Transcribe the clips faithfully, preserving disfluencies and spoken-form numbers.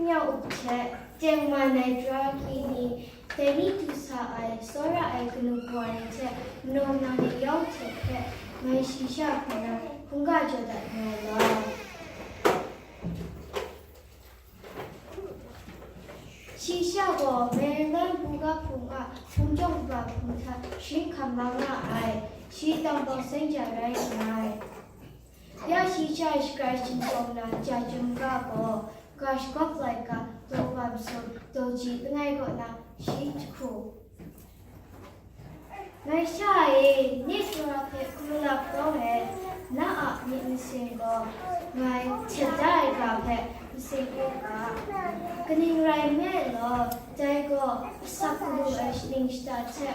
Ya u hte, tengman ai tara hkyi ni, dai ni du sa ai, tsawra ai kanu kawa ni hte manaw manaw ni yawng hte hpe, ngai shi sha hpe na hkungga jaw dat nga ai lau. Shi sha gaw Maryland buga hpung a hpung jawng hpa hpung hta sharin hkam la nga ai, shi tawng bawng seng ja rai nngai. Ya shi sha shagrai shingtawng na ja chyum ga gaw, ga shagawp laika, daw bam sum, daw ji langai kaw na shi jahku. Ngai sha e, nye sara hpe hkrum lap kau ai, na a myit masin gaw ngai htet da ai ga hpe masin u ga. Kaning rai nme law, dai gaw asak galu ai shaning shata hte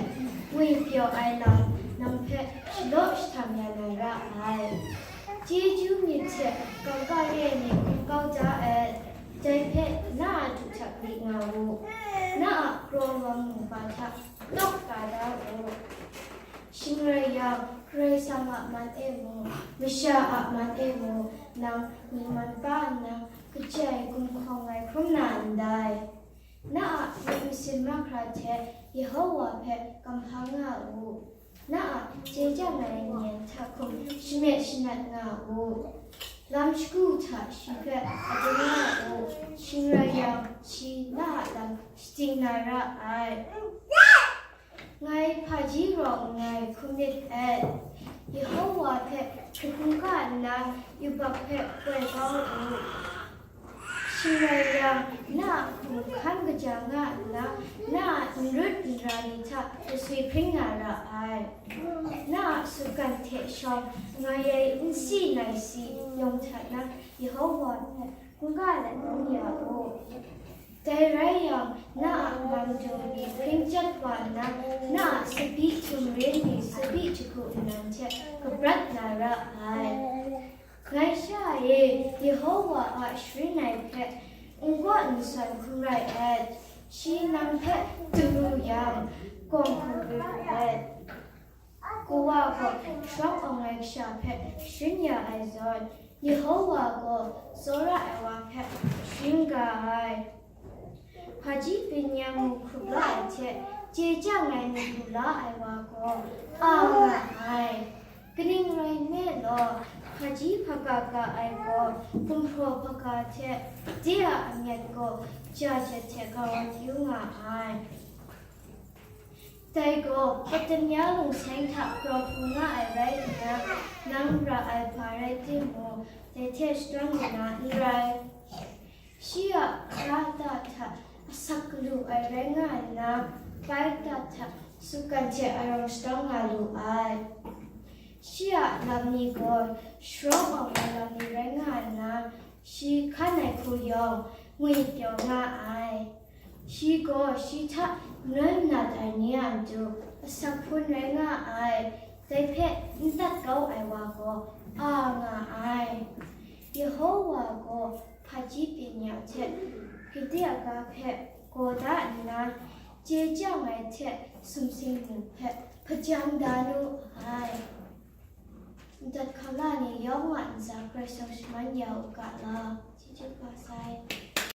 ngwi pyaw ai lam nang hpe shalaw shahtang ya na ra ai. Chyeju myit hte kangka re ai ni hkungkau da ai, dai hpe na a du hta gri nga u, na a kraw wang mungga hta lawk ka da u. Shing rai yang, Karai Kasang a man e mung, masha a man e mung, nang myi man pa nna, kaja ai gumhkawng ngai hkrum na ndai. Na a myit masin mahkra hte Yehowa hpe kamhpa nga u. Na a chye chyang ai ni hta hkum shamet shanat nga u. Lam shagu hta shi hpe adun nga u. Shing rai yang, shi na a lam shatsing na ra ai. Ngai hpaji rawng nngai hkum myit et. Yehowa hpe hkrit hkungga nna yubak hpe koi kau u. Shing rai yang, na a hkum hkan kaja nga nna, na a n rut n ra ni hta jasui hpring nga ra ai. Na a sutgan hte shawng ngai ai n si nai si yawng hta na Yehowa hpe hkungga let ngu ya u. Dai rai yang, na a mandung ni hpring chyat wa nna, na a tsabyi sumrin ni tsabyi jahku nnan hte kaprat na ra ai. Ngai sha e, Yehowa a sharin ai hpe n gaw n san hkrum rai et. Shi nang hpe du yang, kawng hkum ru et. Kawa gaw shawng awng ai kasha hpe sharin ya ai zawn, Yehowa gaw tsawra ai wa hpe sharin ga ai. Hpaji byin-yen mu hkrup la ai hte, chye chyang ai myit mu la ai wa gaw a nga ai. Kaning rai nme law, hpaji hpaga ga ai gaw, gumhpraw hpaga hte de a amyat gaw ja jet hte gawt yu nga ai. Dai gaw, Patanya lungseng hta grau hpung nga ai rai nna, nang ra ai hpa rai timung, dai hte shadawn lu na n rai. Shi a hkra da hta asak galu ai rai nga nna, bai da hta sutgan hte arawng shadawn nga lu ai. Shi a lam ni gaw sharawng awng ai lam ni rai nga nna, shi hkan ai hku yawng ngwi pyaw nga ai. Shi gaw shi hta noi nat ai ni a matu asak hpun rai nga ai, dai hpe n tat kau ai wa gaw a nga ai. Yehowa gaw hpaji byin-yen hte gade a ga hpe gaw da nna, chye chyang ai hte sumsing lu hpe hpajang da nu ai. Ndat hkala ni yawng a ntsa Karai Kasang shaman ya u ga la, chyeju kaba sai.